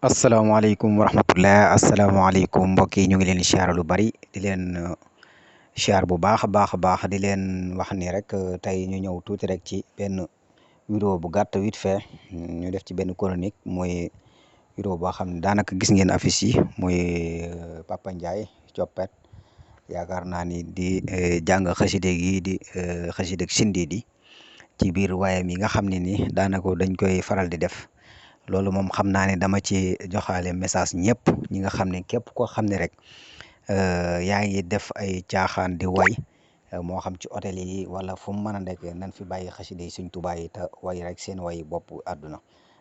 asalaamaaleykum wa rahmatullah asalaamaaleykum mbokk yi ñu ngi leen di siyaar lu bari di leen siyaar bu baax a baax a baax di leen wax ni rek tey ñu ñëw tuuti rek ci benn vidéo bu gàtt vite fait ñu def ci benn chronique muy vidéo boo xam ne daanaka gis ngeen affiche yi muy Papa Ndiaye Coppet yaakaar naa ni di jàng xaside gi di xaside Sindiidi ci biir waayam yi nga xam ne ni daanaka dañ koy faral di def. loolu moom xam naa ne dama ci joxaale message ñëpp ñi nga xam ne képp koo xam ne rek yaa ngi def ay caaxaan di way moo xam ci hôtel yi wala fu mu mën a nekk nañ fi bàyyi xasida yi Sëñ Tuubaa yi te way rek seen way bopp àdduna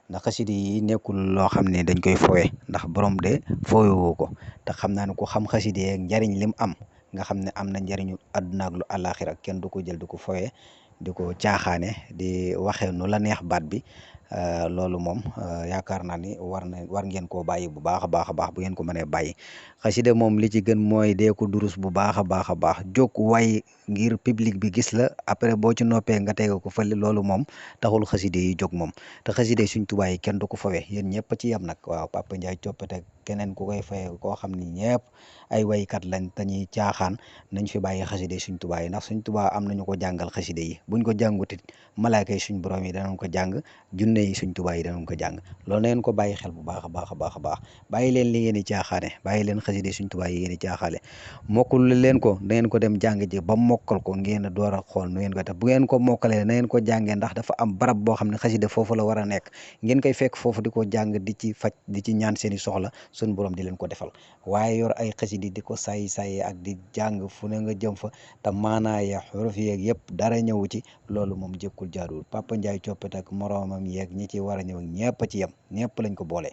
ndax xasida yi nekkul loo xam ne dañ koy fowe ndax borom de fowewu ko te xam naa ne ku xam xasida yi ak njariñ lim am nga xam ne am na njariñu àdduna ak lu àllaaxira kenn du ko jël di ko fowe di ko caaxaane di waxee nu la neex baat bi loolu moom yaakaar naa ni war ngeen koo bàyyi bu baax a baax a baax bu ngeen ko mënee bàyyi xasida moom li ci gën mooy dee ko durus bu baax a baax a baax jóg way ngir public bi gis la après boo ci noppee nga tege ko fële loolu moom taxul xasida yi jóg moom te xasida Sëñ Tuubaa yi kenn du ko fawee yéen ñëpp ci yem nag waaw Papa Ndiaye Coppet ak keneen ku koy fayee koo xam ni ñëpp ay waykat lañ te ñuy caaxaan nañ fi bàyyi xasida Sëñ Tuubaa yi ndax Sëñ Tuubaa am nañu ko jàngal xasida yi buñ ko jàngutit malaaka yi suñ borom yi danañ ko jàng junne yi Sëñ Tuubaa yi danañ ko jàng loolu na ngeen ko bàyyi xel bu baax a baax a baax a baax bàyyi leen li ngeen di caaxaane bàyyi leen xasida Sëñ Tuubaa yi ngeen di caaxaane mokkul leen ko da ngeen ko dem jàng ji ba mokkal ko ngeen a door a xool nu ngeen ko def bu ngeen ko mokkalee na ngeen ko jàngee ndax dafa am barab boo xam ne xasida foofu la war a nekk ngeen koy fekk foofu di ko jàng di ci faj di ci ñaan seeni soxla suñ borom di leen ko defal waaye yor ay xasida di ko sayi ak di jàng fu ne nga jëm fa te maanaa ya xuruf yeeg yëpp dara ñëwu ci loolu moom jëkkul jaaduwul Papa Ndiaye Coppet ak moroomam yeeg ñi ci war a ñëw ñëpp a ci yem ñëpp lañ ko boole.